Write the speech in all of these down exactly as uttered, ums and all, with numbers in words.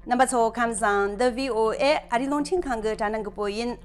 རྣམ་པ་ཚོ་ཁམས་བཟང་། འདི་བྷི་ཨོ་ཨེ་ཨ་རིའི་རླུང་འཕྲིན་ཁང་གི་དྲ་སྣང་གི་བོད་ཡིན།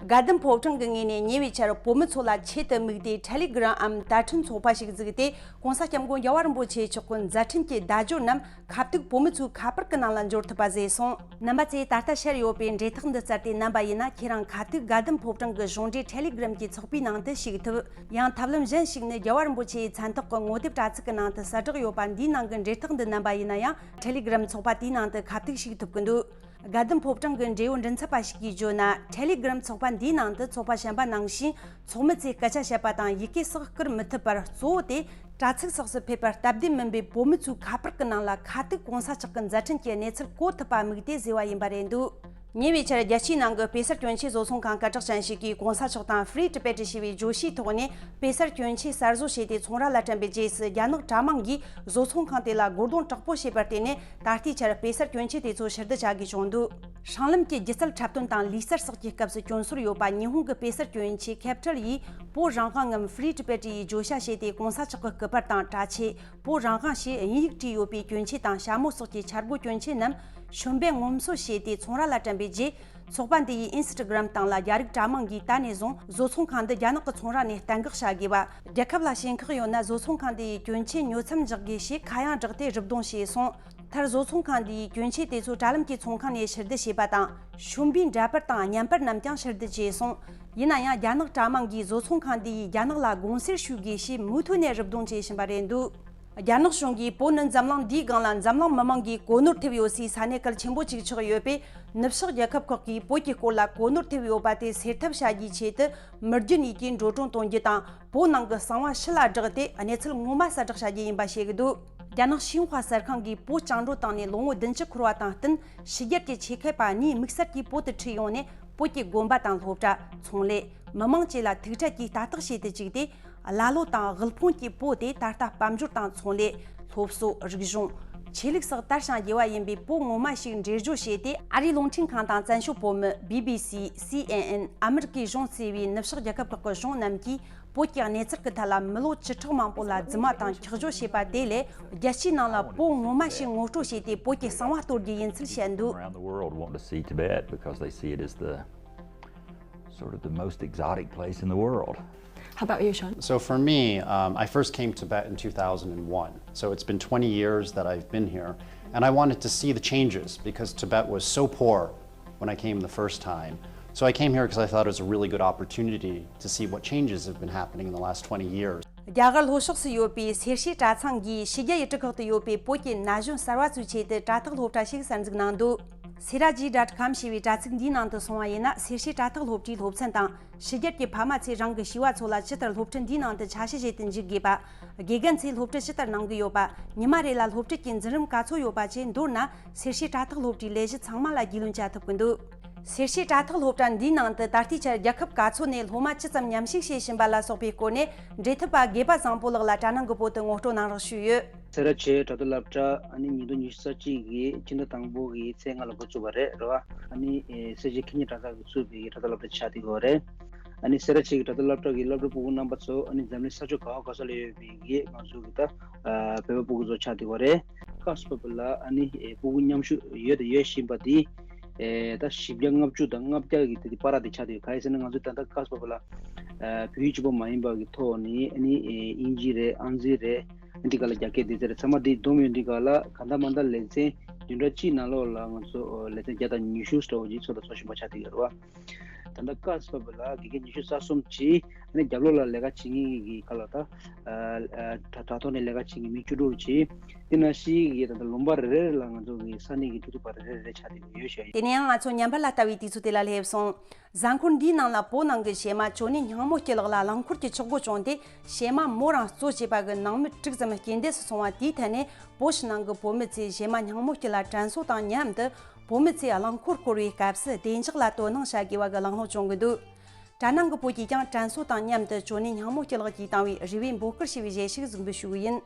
དགའ་ལྡན་ཕོ་བྲང་གི་ངོས་ནས་ཉེ་བའི་ཆར་བོད་མི་ཚོ་ལ་ཆེད་དུ་དམིགས་ཏེ་ཊེ་ལི་གྷི་རམ་འམ་དར་ཕྲན་ཚོགས་པ་ཞིག་བཙུགས་ཏེ། ྋགོང་ས་ྋསྐྱབས་མགོན་རྒྱལ་བ་རིན་པོ་ཆེ་མཆོག་གི་མཛད་འཕྲིན་གྱི་བརྡ་སྦྱོར་རྣམས་ཁ་ཐུག་བོད་མི་ཚོའི་ཁ་པར་གྱི་ནང་ལ་འབྱོར་ཐུབ་པ་བཟོས་སོང་། རྣམ་པ་ཚོས་ད་ལྟ་ཤར་ཡོད་པའི་འབྲེལ་ཐག་འདི་བཙལ་ཏེ་མནན་པ་ཡིན་ན། ཁྱེད་རང་ཁ་ཐུག་དགའ་ལྡན་ཕོ་བྲང་གི་གཞུང་འབྲེལ་ཊེ་ལི་གྷི་རམ་གྱི་ཚོགས་པའི་ནང་དུ་ཞུགས་ཐུབ། ཡང་ཐབས་ལམ་གཞན་ཞིག་ནི། རྒྱལ་བ་རིན་པོ་ཆེའི་མཚན་ཐོག་གི་ངོ་དེབ་དྲ་ཚིགས་ཀྱི་ནང་དུ་གསལ་བསྒྲགས་ཡོད་པ་འདིའི་ནང་གི་འབྲེལ་ཐག་འདི་མནན་པ་ཡིན་ན་ཡང་། ཊེ་ལི་གྷི་རམ་ཚོགས་པ་དེའི་ནང་དུ་ཁ་ཐུག་ཞུགས་ཐུབ་ཀྱི་འདུག་དགའ་ལྡན་ཕོ་བྲང་གི་འབྲེལ་ཡོད་མགྲིན་ཚབ་པ་ཞིག་གིས་བརྗོད་ན། ཊེ་ལི་གྷི་རམ་ཚོགས་པ་འདིའི་ནང་དུ་ཚོགས་པ་གཞན་པ་ནང་བཞིན་ཚོགས་མི་ཚོས་སྐད་ཆ་བཤད་པ་དང་ཡི་གེ་སོགས་བསྐུར་མི་ཐུབ་པར། གཙོ་བོ་དེ་དྲ་ཚིགས་སོགས་སུ་ཕེབས་པར་སྟབས་བདེ་མིན་པའི་བོད་མི་ཚོའི་ཁ་པར་གྱི་ནང་ལ་ཁ་ཐུག་གོང་ས་མཆོག་གི་མཛད་འཕྲིན་གྱི་གནས་ཚུལ་གོ་ཐུབ་པ་དམིགས་ཏེ་བཟོས་པ་ཡིན་པ་རེད་འདུག་ཉེ་བའི་ཆར་རྒྱལ་སྤྱིའི་ནང་གི་དཔེ་གསར་གྱོན་ཆས་བཟོ་ཚོང་ཁང་སྐད་གྲགས་ཅན་ཞིག་གིས་ྋགོང་ས་མཆོག་དང་Free Tibet ཞེས་པའི་བརྗོད་གཞིའི་ཐོག་ནས་དཔེ་གསར་གྱོན་ཆས་གསར་བཟོ་བྱས་ཏེ་ཚོང་ར་ལ་བཀྲམ་པའི་རྗེས་སུ། རྒྱ་ནག་དྲ་དམངས་ཀྱིས་བཟོ་ཚོང་ཁང་དེ་ལ་སྒོ་རྡུང་དྲག་པོ་བྱས་པར་བརྟེན་ནས། ད་ལྟའི་ཆར་དཔེ་གསར་གྱོན་ཆས་དེ་ཚོ་ཕྱིར་བསྡུ་བྱ་དགོས་བྱུང་འདུག་སྲང་ལམ་གྱི་སྒྱུ་རྩལ་འཁྲབ་སྟོན་དང་ལུས་རྩལ་སོགས་ཀྱི་སྐབས་སུ་གྱོན་སྲོལ་ཡོད་པ། ཉི་ཧོང་གི་དཔེ་གསར་གྱོན་ཆས་ཁེབ་ཁྲལ་ཡིས་བོད་རང་དབང་ངམ་Free Tibet ཡི་བརྗོད་བྱ་བྱས་ཏེ། ྋགོང་ས་མཆོག་གི་སྐུ་པར་དང་། པྲ་ཆས། བོད་རང་དབང་ཞེས་དབྱིན་ཡིག་བྲིས་ཡོད་པའི་གྱོན་ཆས་དང་ཞྭ་མོ་སོགས་ཀྱི་འཆར་སྒོ་གྱོན་ཆས་རྣམས་ཤུན་པས་ངོམ་སོ་བྱས་ཏེ་ཚོང་ར་ལ་བཀྲམ་པའི་རྗེས། ཚོགས་པ་འདི་ཡི་ཨིན་སི་ཊ་གྷི་རམ་སྟེང་ལ་རྒྱ་རིགས་དྲ་དམངས་ཀྱིས་ད་ནས་བཟུང་བཟོ་ཚོང་ཁང་འདི་རྒྱ་ནག་གི་ཚོང་ར་ནས་གཏན་འགག་བྱ་དགོས་པ། རྒྱལ་ཁབ་ལ་ཞེན་ཁག་ཡོད་ན་བཟོ་ཚོང་ཁང་འདི་ཡི་གྱོན་ཆས་ཉོ་མཚམས་འཇོག་དགོས་ཞེས་ཁ་གཡང་བསྒྲགས་ཏེ་རུབ་རྡུང་བྱས་སོང་། མཐར་བཟོ་ཚོང་ཁང་འདི་ཡི་གྱོན་ཆས་དེ་ཚོ་དྲ་ལམ་གྱི་ཚོང་ཁང་ནས་ཕྱིར་བསྡུ་བྱས་པ་དང་། ཤུན་པའི་འདྲ་པར་དང་བརྙན་པར་རྣམས་ཀྱང་ཕྱིར་བསྡུ་བྱས་སོང་། ཡིན་ན་ཡང་རྒྱ་ནག་དྲ་དམངས་ཀྱིས་བཟོ་ཚོང་ཁང་འདི་ཡིས་རྒྱ་ནག་ལ་དགོངས་སེལ་ཞུ་དགོས་ཞེས་མུ་མཐུད་ནས་རུབ་རྡུང་བྱེད་བཞིན་པ་རེད་འདུག་རྒྱ་ནག་གཞུང་གིས་བོད་ནི་འཛམ་གླིང་འདིའི་སྒང་ལ་འཛམ་གླིང་མི་མང་གིས་གོ་ནོར་ཐེབས་ཡོད་སའི་ས་གནས་གལ་ཆེན་པོ་གཅིག་ཆགས་ཡོད་པས། ནུབ་ཕྱོགས་རྒྱལ་ཁབ་ཁག་གིས་བོད་ཀྱི་སྐོར་ལ་གོ་ནོར་ཐེབས་ཡོད་པ་དེ་སེལ་ཐབས་བྱ་རྒྱུའི་ཆེད་དུ། མི་རྒྱུ་ནས་ཀྱིས་འགྲོ་གྲོན་གཏོང་རྒྱུ་དང་། བོད་ནང་གི་གསང་བ་ཕྱི་ལ་བསྒྲགས་ཏེ་གནས་ཚུལ་ངོ་མ་གསལ་བསྒྲགས་བྱ་རྒྱུ་ཡིན་པ་ཤེས་ཀྱི་འདུག་རྒྱ་ནག་ཤིན་ཧྭ་གསར་ཁང་གིས་བོད་བཅིངས་འགྲོལ་བཏང་ནས་ལོ་ངོ་བདུན་ཅུ་འཁོར་བ་དང་བསྟུན། ཕྱི་རྒྱལ་གྱི་ཆེད་མཁས་པ་གཉིས་དམིགས་བསལ་གྱིས་བོད་དུ་ཁྲིད་ཡོང་ནས། བོད་ཀྱི་དགོན་པ་དང་སློབ་གྲྭ། ཚོང་ལས། མི་མང་བཅས་ལ་ཐུག་འཕྲད་ཀྱིས་ལྟ་རྟོག་བྱེད་དུ་བཅུག་སྟེ། ཀླ་ཀློ་དང་དབུལ་ཕོངས་ཀྱི་བོད་དེ་ད་ལྟ་དཔལ་འབྱོར་དང་ཚོང་ལས། སློབ་གསོ། རིག་གཞུང་། ཆོས་ལུགས་སོགས་དར་ཞིང་རྒྱས་པ་ཡིན་པའི་བོད་ངོ་མ་ཞིག་འགྲེལ་བརྗོད་བྱས་ཏེ། ཨ་རིའི་རླུང་འཕྲིན་ཁང་དང་བཙན་བྱོལ་བོད་མི། བྷི་བྷི་སི། སི་ཨེན་ཨེན། ཨ་མི་རི་ཀའི་གཞུང་ཟེར་བའི་ནུབ་ཕྱོགས་རྒྱལ་ཁབ་ཁག་གི་གཞུང་རྣམས་ཀྱིས། བོད་ཀྱི་གནས་ཚུལ་གྱི་ཐད་ལ་མི་ལོ་བཅུ་ཕྲག་མང་པོ་ལ་རྫུན་མ་དང་འཁྱག་བརྗོད་བྱས་པ་དེ་ལས། རྒྱལ་སྤྱིའི་ནང་ལ་བོད་ངོ་མ་ཞིག་ངོ་སྤྲོད་བྱས་ཏེ། བོད་ཀྱི་གསང་བ་གཏོར་རྒྱུ་ཡིན་ཚུལ་བཤད་འདུག around the world want to see Tibet because they see it as the sort of the most exotic place in the world. How about you, Sean? So for me, um, I first came to Tibet in two thousand one. So it's been twenty years that I've been here, and I wanted to see the changes because Tibet was so poor when I came the first time. So I came here because I thought it was a really good opportunity to see what changes have been happening in the last twenty years. རྒྱ་གར་ལྷོ་ཕྱོགས་སུ་ཡོད་པའི་སེར་བྱེས་གྲྭ་ཚང་གིས་ཕྱི་རྒྱལ་ཡུལ་གྲུ་ཁག་ཏུ་ཡོད་པའི་བོད་ཀྱི་ན་གཞོན་གསར་བ་ཚོའི་ཆེད་དུ་དྲ་ཐག་སློབ་གྲྭ་ཞིག་གསར་འཛུགས་གནང་འདུག Seraji dot com ཞེས་པའི་དྲ་ཚིགས་འདིའི་ནང་དུ་སོང་བ་ཡིན་ན། སེར་བྱེས་དྲ་ཐག་སློབ་གྲྭའི་སློབ་ཚན་དང་། ཕྱི་རྒྱལ་གྱི་ཕ་མ་ཚོས་རང་གི་བྱིས་པ་ཚོ་ལ་ཇི་ལྟར་སློབ་ཁྲིད་འདིའི་ནང་དུ་ཆ་ཤས་བཞག་ཏུ་འཇུག་དགོས་པ། དགེ་རྒན་ཚོས་སློབ་ཁྲིད་ཇི་ལྟར་གནང་གི་ཡོད་པ། ཉི་མ་རེ་ལ་སློབ་ཁྲིད་ཀྱི་འཛིན་རིམ་ག་ཚོད་ཡོད་པ་བཅས་མདོར་ན། སེར་བྱེས་དྲ་ཐག་སློབ་གྲྭའི་ལས་གཞི་ཚང་མ་ལ་རྒྱུས་ལོན་བྱ་ཐུབ་ཀྱི་འདུག་སེར་བྱེས་དྲ་ཐག་སློབ་གྲྭ་འདིའི་ནང་དུ་ད་ལྟའི་ཆར་རྒྱལ་ཁབ་ག་ཚོད་ནས་སློབ་མ་ཅི་ཙམ་མཉམ་ཞུགས་བྱེད་བཞིན་པ་ལ་སོགས་པའི་སྐོར་ནས། འབྲེལ་མཐུད་པ་དགེ་བ་བཟང་པོ་ལགས་ལ་དྲ་སྣང་གི་བོད་དུ་ངོ་སྤྲོད་གནང་རོགས་ཞུས་ཡོད། སེ་ར་བྱེས་དྲ་ཐོག་སློབ་གྲྭ་ཨ་ནི་ཉིས་སྟོང་ཉི་ཤུ་རྩ་གཅིག་གི་སྤྱི་ཟླ་དང་པོ་གི་ཚེས་ལྔ་ལ་འགོ་བཙུགས་པ་རེད། རེད་བ། ཨ་ནི་ཨེ་སེར་བྱེས་ཁེ་ཉིན་གྲྭ་ཚང་གིས་བཙུགས་པའི་དྲ་ཐོག་སློབ་གྲྭ་ཆགས་བསྡད་ཡོད་རེད། ཨ་ནི་སེ་ར་བྱེས་ཀྱི་དྲ་ཐོག་སློབ་གྲྭ་གི་སློབ་ཕྲུག་སྤུ་གུ་རྣམ་པ་ཚོ་ཨ་ནི་འཛམ་གླིང་ས་ཕྱོགས་ག་བ་ག་ས་ལ་ཡོད་པའི་གི་ང་ཚོ་གི་ད་ཨ་བོད་པ་སྤུ་གུ་ཚོ་ཆགས་བསྡད་ཡོད་རེད། སྐབས་སུ་བབས་པ་ལ་ཨ་ནི་ཨེ་སྤུ་གུ་མཉམ་ཞུགས་ཡོད་དང་ཡོད་བཞིན་པ་དེ་ཨེ་ད་བཞི་བརྒྱ་ལྔ་བཅུ་དང་ལྔ་བརྒྱ་གི་དེ་དེ་བར་དེ་ཆགས་བསྡད་ཡོད། ག་རེ་ཟེར་ན་ང་ཚོས་ད་ལྟ་སྐབས་སུ་བབས་པ་ལ་ཨ་བོད་ཡིག་གཅིག་པོ་མ་ཡིན་པ་གི་ཐོག་ནས་ཨ་ནི་ཨེ་དབྱིན་ཇི་རེད། ཨང་རྩིས་རེད། འདི་ག་ལ་རྒྱ་སྐད་འདི་ཚོ་རེད། ཚང་མ་འདི་བསྡོམས་ཡོད། འདི་ག་ལ་ག་འདྲ་མ་འདྲ་ལེ་ཚན་བདུན་ཕྲག་གཅིག་ནང་ལོགས་ལ་ང་ཚོ་ལེ་ཚན་བརྒྱ་དང་ཉི་ཤུ་ཙམ་ཅིག་ཚོགས་དང་ཚོགས་བཞིན་པ་ཆགས་བསྡད་ཡོད་རེད་བ། ད་ལྟ་སྐབས་སུ་བབས་པ་ལ་དགེ་རྒན་ཉི་ཤུ་རྩ་གསུམ་གྱིས་ཨ་ནི་རྒྱབ་ལོགས་ལ་ལས་ཀ་བྱེད་མཁན་གྱི་ག་ལ་ད་དྲ་དྲ་ཐོག་ནས་ལས་ཀ་བྱེད་མཁན་མི་བཅུ་དྲུག་གྱིས་དེ་ནང་བཞིན་གྱི་ད་ལྟ་ལུང་པ་རེ་རེ་ལ་ང་ཚོ་གི་ས་གནས་ཀྱི་ཁྲིད་ཐུབ་པ་རེ་རེ་རེ་ཆགས་བསྡད་ཡོད་ཞུ་ཡ་ཡིན། དེ་ནས་ཡང་ང་ཚོ་ཉམས་པ་ལ་ལྟ་བའི་དུས་ཚོད་དེ་ལ་སླེབས་སོང་། གཟའ་འཁོར་འདིའི་ནང་ལ་བོད་ནང་གི་གཞས་མ་ཇོ་ནེ་སྙིང་མོ་སྐྱིད་ལགས་ལ་རླངས་འཁོར་གྱི་ཆག་སྒོ་བྱུང་སྟེ། གཞས་མ་མོ་རང་གཙོ་བྱས་པ་གི་ནང་མི་དྲུག་ཙམ་རྐྱེན་འདས་སུ་སོང་བ་དེའི་ཐད་ནས། བོད་ཕྱི་ནང་གི་བོད་མི་ཚོས་གཞས་མ་སྙིང་མོ་སྐྱིད་ལ་དྲན་གསོ་དང་མཉམ་དུ། བོད་མི་ཚོས་རླངས་འཁོར་བསྐོར་བའི་སྐབས་སུ་བདེ་འཇགས་ལ་དོ་སྣང་བྱ་དགོས་པ་གི་གླེང་སློང་བྱུང་གི་འདུག་དྲ་སྣང་གི་བོད་ཀྱིས་ཀྱང་དྲན་གསོ་དང་མཉམ་དུ་ཇོ་ནེ་སྙིང་མོ་སྐྱིད་ལགས་ཀྱིས་བཏང་བའི་རེ་བའི་འབོད་སྐུལ་ཞེས་པའི་གཞས་ཤིག་གཟིགས་འབུལ་ཞུ་གི་ཡིན།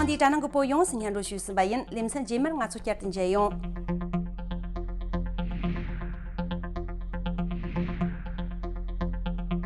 དེའི་དྲ་ནང་གི་བོད་ཡོངས་སུ་སྙན་སྒྲོན་ཞུས་ཟིན་པ་ཡིན། ལེ་ཚན་རྗེས་མར་ང་ཚོ་བསྐྱར་དུ་མཇལ་ཡོང་།